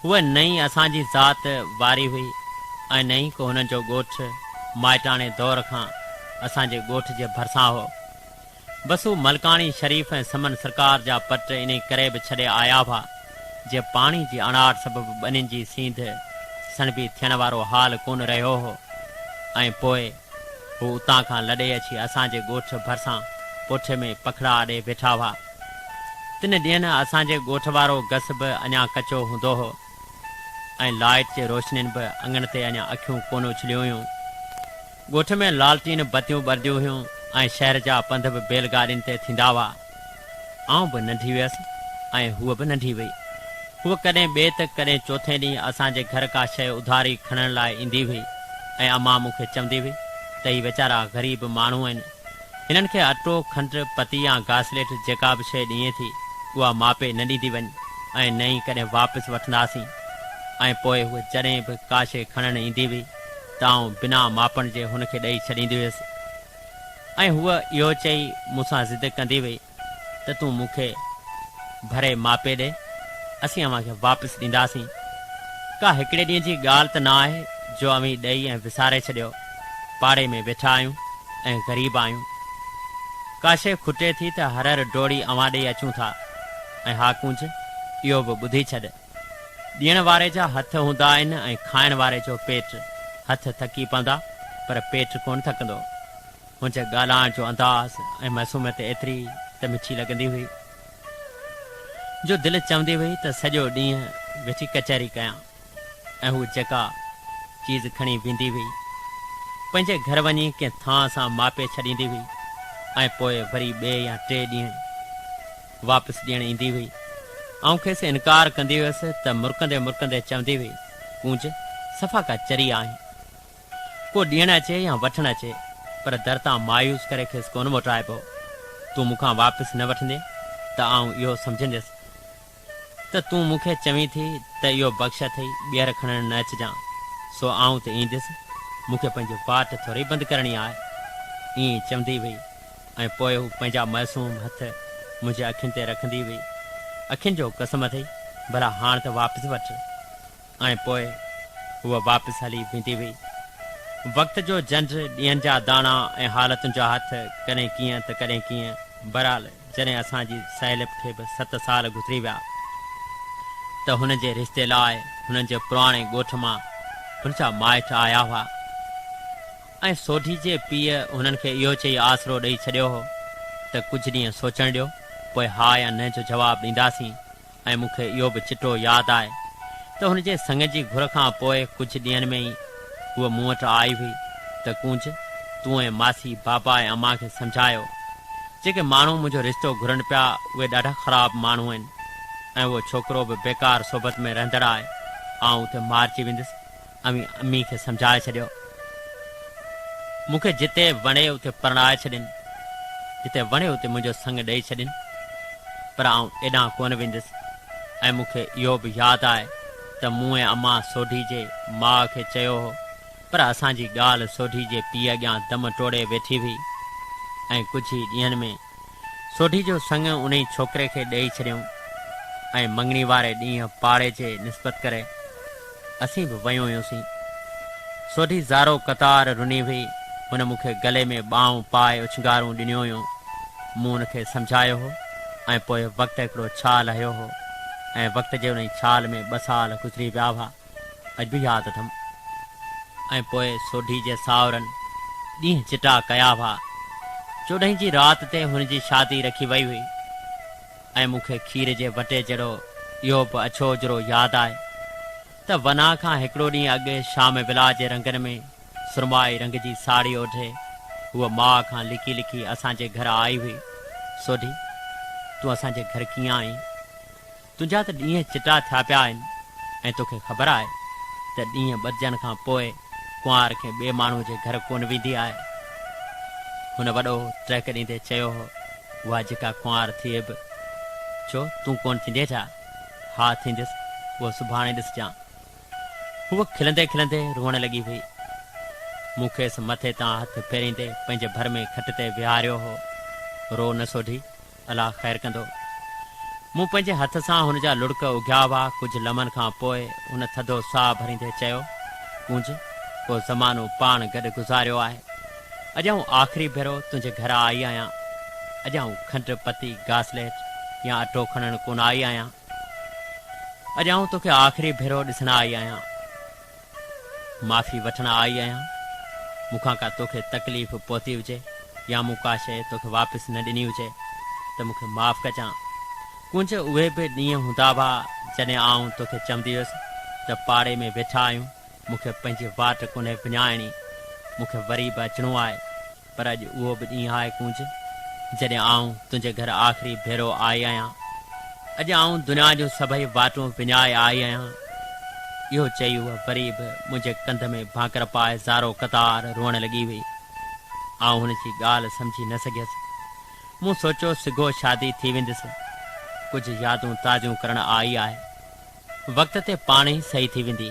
هوء نه ئي اسان جي ذات واري هئي ۽ نه ئي ڪو هنن جو ڳوٺ مائٽاڻي دور کان اسان جي ڳوٺ جي ڀرسان هو. بس هو ملڪاڻي شريف ۽ سمن سرڪار جا پٽ انهي ڪري به ڇڏي آيا هئا، جي پاڻي جي اڻاٺ سبب ٻنين جي سينڌ سڻڀي ٿيڻ وارو حال ڪونه رهيو هو ۽ پوء هو اتان کان لڏي اچي اسان جي ڳوٺ ڀرسان پوٺي ۾ پکڙا اڏي ويٺا هئا. تن ڏينهن اسان جي ڳوٺ وارو گس به اڃا ڪچو هوندو هو ۽ لائيٽ جي روشنين به اڱڻ تي اڃا اکيون ڪونه اڇليون هيون. ڳوٺ ۾ لالٽين بتيون ٻرنديون هيون ۽ شهر جا پنڌ به بيل گاڏين تي ٿيندا هئا. آئون به ننڍي هيس ۽ هوء به ننڍي هئي. هوء ڪڏهن ٻئي ته ڪڏهن چوٿين ڏينهن اسان جي گهر ڪا شيء اڌاري کڻڻ لاء ايندي هئي ۽ امان مون کي چوندي هئي ته هي ويچارا غريب ماڻهو آهن. هنن کي اٽو، کنڊ، پتي يا گاسليٽ جيڪا به شيء ڏئين ٿي، اها ماپي نه ڏيندي وڃ ۽ نه ئي ڪڏهن واپس وٺنداسين. ۽ پوء هوء جڏهن به ڪا شيء کڻڻ ايندي هئي ته آئون بنا ماپڻ جي هن کي ڏئي ڇڏيندي هيس ۽ هوء اهو چئي مون سان ضد ڪندي هئي ته تون مون کي ڀري ماپي ڏي، اسين اوهان کي واپس ڏينداسين. ڪا هڪڙي ڏينهن جي ڳالهه ته نه آهي جو اوهين ڏئي ۽ وساري ڇڏيو. پاڙي ۾ ويٺا آهيون ۽ غريب آهيون. ڪا شيء کٽي ٿي ته هر هر ڊوڙي اوهان ڏي اچون ٿا. ۽ ها ڪونج، اهو به ٻڌي ڇڏ. ڏيڻ واري جا هٿ هوندا آهن ۽ کائڻ واري جو پيٽ. هٿ ٿڪي پوندا پر پيٽ ڪونه ٿڪندو. هن جي ڳالهائڻ جو انداز ۽ معصوميت ايتري ته مٺي لڳندي هئي جو دل چوندي هئي ته سڄو ڏينهن ويٺي ڪچهري ڪيان ۽ هوء جيڪا چيز کڻي ويندي هئي، پنهنجي گهر وڃي ڪنهن ٿانء سان ماپي ڇڏيندي هئي ۽ پوء وري ٻئي يا ٽئين ڏينهن واپس ڏيڻ ايندي هئي. آئون کيس انڪار ڪندي هيس ته مرڪندي مرڪندي چوندي هئي، ڪونج، صفا ڪا چري آهين. ڪو ڏيڻ اچي يا وٺڻ اچي، پر در تان مايوس ڪري کيس ڪونه موٽائبو. تون مون کان واپس نه وٺندين ته آئون اهو سمجهنديس ته تون مون کي چوين ٿي ته اهو بخش اٿئي، ٻيهر کڻڻ نه اچجان. سو آئون ته اينديس، مون کي پنهنجي واٽ ٿورئي بند ڪرڻي آهي. ائين چوندي هئي ۽ پوء هو پنهنجا معصوم هٿ منهنجي اکين تي رکندي هئي. اکين جو قسم اٿئي، ڀلا هاڻ ته واپس وٺ. ۽ پوء هوء واپس هلي ويندي هئي. وقت جو جنڊ، ڏينهن جا داڻا ۽ حالتن جا هٿ ڪڏهن ڪيئن ته ڪڏهن ڪيئن. بهرحال جڏهن اسان جي سهيلپ کي به ست سال گذري ويا ته هن جي رشتي لاء هنن جي پراڻي ڳوٺ مان هن جا مائٽ آيا هئا ۽ سوڍي جي پيء هنن کي اهو چئي آسرو ڏئي ڇڏيو هو ته ڪجهه ڏينهن سوچڻ ڏيو پوء ها يا نه جو جواب ڏينداسين. ۽ مون کي اهو به چٽو ياد آهي ته هن جي سڱ جي گهر کان پوء ڪجهه ڏينهن ۾ ئي هوء مون وٽ آئي هئي ته ڪونج، تون ۽ ماسي، بابا ۽ امان کي سمجهايو. جيڪي ماڻهو منهنجو رشتو گهرن پيا، اهي ڏاڍا خراب ماڻهو آهن ۽ اهو ڇوڪرو به بيڪار صحبت ۾ رهندڙ آهي. آئون اتي مارجي ويندس. اوهين امي کي سمجهائي ڇڏيو. مون کي جتي وڻي اتي پرڻائي ڇڏين، جتي وڻي اتي منهنجو سڱ ڏئي ڇڏين، پر آئون ايڏانهن ڪونه ويندس. ۽ مون کي اهو به ياد آهي ته مون ۽ امان سوڍي جي ماء کي چيو هو، پر اسان جي ڳالهه سوڍي جي پيء اڳيان دم ٽوڙي ويٺي هئي ۽ ڪجهه ئي ڏينهن ۾ سوڍي جو سڱ انهي ڇوڪري کي ڏيئي ڇڏيائون ۽ مڱڻي واري ڏينهن پاڙي جي نسبت ڪري اسين به ويون هيونسين. سوڍي زارو قطار رني هئي. هن مون کي گلي ۾ ٻانهون پائي اڇنگارون ڏنيون هيون. مون هن کي سمجهايو هو ۽ پوء وقت هڪڙو ڇال هنيو هو ۽ وقت جي انهي ڇال ۾ ٻه سال گذري ويا هئا. اڄ به ياد اٿم. ۽ پوء سوڍي جي ساهرن ڏينهن چٽا ڪيا هئا. چوڏهين جي رات تي هن جي شادي رکي وئي هئي ۽ مون کي کير جي وٽي جهڙو اهو به اڇو اجرو ياد آهي ته ونا کان هڪڙو ڏينهن اڳ شام ولا جي رنگن ۾ سرمائي رنگ جي ساڙهي اوڍي هوء ماء کان لڪي لڪي اسان جي گهر آئي هئي. سوڍي، تون اسان جي گهر ڪيئن آئين؟ تنهنجا ته ڏينهن چٽا ٿيا پيا آهن ۽ توکي خبر آهي ته ڏينهن ٻڌجڻ کان پوء ڪنوار ڪنهن ٻئي ماڻهوء جي گهر ڪونه ويندي آهي. هن وڏو ٽهڪ ڏيندي چيو هو، اها جيڪا ڪنوار ٿئي به، ڇو تون ڪونه ٿيندين ڇا؟ ها ٿيندس، اهو سڀاڻي ڏسجان. هوء کلندي کلندي روئڻ لڳي هئي. مون کيس مٿي تان هٿ ڦيريندي پنهنجي ڀر ۾ کٽ تي ويهاريو هو. رو نه سوڍي، الله خير ڪندو. مون پنهنجي هٿ سان هن جا لڙڪ اگهيا هئا. ڪجهه لمحن کان پوء هن ٿڌو ساهه ڀريندي چيو، ڪونج، ڪو زمانو پاڻ گڏ گذاريو آهي. اڄ آئون آخري ڀيرو تنهنجي گهر آئي آهيان. اڄ آئون کنڊ، پتي، گاسليٽ يا اٽو کڻڻ ڪونه آئي آهيان. اڄ آئون توکي آخري ڀيرو ڏسڻ آئي آهيان. معافي وٺڻ آئي آهيان. مون کان ڪا توکي تڪليف پهتي هجي يا مون ڪا شيء توکي واپس نه ڏني هجي ته مون کي معاف ڪجان. ڪونج اهي به ڏينهن هوندا هئا جڏهن آئون توکي چوندي هيس ته پاڙي ۾ ويٺا آهيون، مون کي پنهنجي واٽ ڪونهي وڃائڻي، مون کي وري به اچڻو آهي. پر اڄ اهو به ڏينهن آهي ڪونج، جڏهن آئون تنهنجي گهر آخري ڀيرو آئي آهيان. اڄ آئون دنيا جون سڀئي واٽون وڃائي آئي آهيان. اهو چئي هوء وري به منهنجي ڪنڌ ۾ ڀاڪر پائي زارو قطار روئڻ لڳي هئي. آئون هن جي ڳالهه سمجهي نه سگهيس. مون سوچيو سگهو شادي ٿي ويندس. ڪجهه يادون تازيون ڪرڻ آئي آهي. وقت تي پاڻ ئي صحيح ٿي ويندي.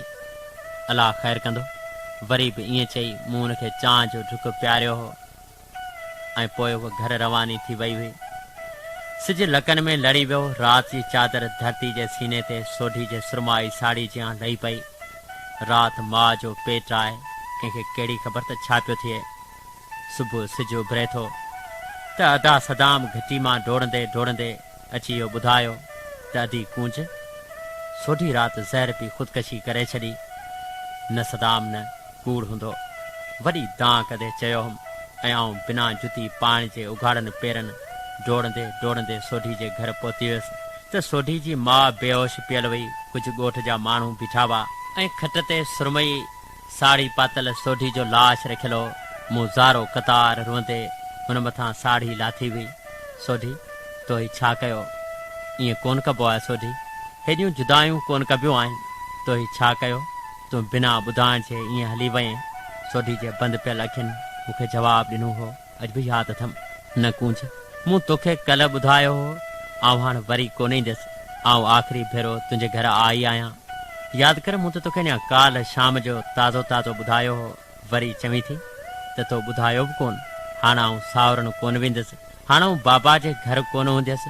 الله خير ڪندو. وري به ائين چئي مون هن کي چانهه جو ڍڪ پياريو هو ۽ پوء هوء گهر رواني ٿي وئي هئي. سج لڪن ۾ لڙي ويو. رات جي چادر ڌرتي جي سيني تي سوڍي جي سرمائي ساڙهي جيان لهي پئي. رات ماء جو پيٽ آهي، ڪنهن کي ڪهڙي خبر ته ڇا پيو ٿئي. صبح سج اڀري ٿو ته ادا صدام گهٽي مان ڊوڙندي ڊوڙندي اچي اهو ٻڌايو ته ادي ڪونج سوڍي رات زهر پي خودڪشي ڪري ڇڏي. نه صدام نه، ڪوڙ هوندو. وڏي دانهن ڪندي چيو هئم ۽ آئون بنا جتي پائڻ جي اگهاڙن پيرن ڊوڙندي ڊوڙندي سوڍي جي گهر پهتي هيس ته سوڍي جي ماء بيهوش پيل هئي، ڪجهه ڳوٺ جا ماڻهو بيٺا هئا ۽ کٽ تي سرمئي ساڙهي پاتل سوڍي جو لاش رکيل هو. مون زارو قطار روئندي هن مٿان ساڙهي لاٿي هئي. سوڍي، تو هي ڇا ڪيو؟ ائين ڪونه ڪبو آهي سوڍي. هيڏيون جدايون ڪونه ڪبيون آهن. تو هي ڇا ڪيو؟ تون بنا ٻڌائڻ جي ائين هلي وئين. سوڍي جي بند پيل اکين مون کي جواب ڏنو هو. اڄ به ياد اٿم. نه ڪونج، مون توکي ڪلهه ٻڌايو هو، آئون هاڻ وري ڪونه ايندس. آئون آخري ڀيرو تنهنجي گهر آئي آهيان. ياد ڪر مون ته توکي اڃا ڪالهه شام جو تازو تازو ٻڌايو هو. وري چوين ٿي ته تو ٻڌايو به ڪونه. هاڻ آئون ساهورن ڪونه ويندس. هاڻ آئون بابا جي گهر ڪونه هونديس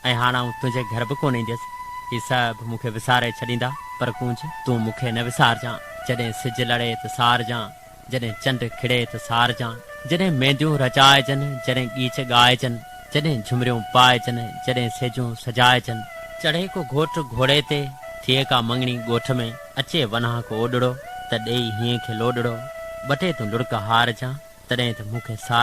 ۽ هاڻ آئون تنهنجي گهر به ڪونه اينديس. هي سڀ مون کي وساري ڇڏيندا، پر ڪونج، تون مون کي نه وسارجان. جڏهن سج لڙي ته سارجان. جڏهن چنڊ کڙي ته سارجان، جڏهن مينديون رچائجن، جڏهن ڳيچ ڳائجن، جڏهن جهمريون پائجن، جڏهن سيجون سجائجن. چڙهي ڪو گهوٽ گهوڙي تي، ٿئي ڪا مڱڻي ڳوٺ ۾، اچي ونهان ڪو اوڏڙو، ته ڏيئي هينئين کي لوڏڙو، ٻٽي تون لڙڪ هارجان، تڏهن ته مون کي سارجان.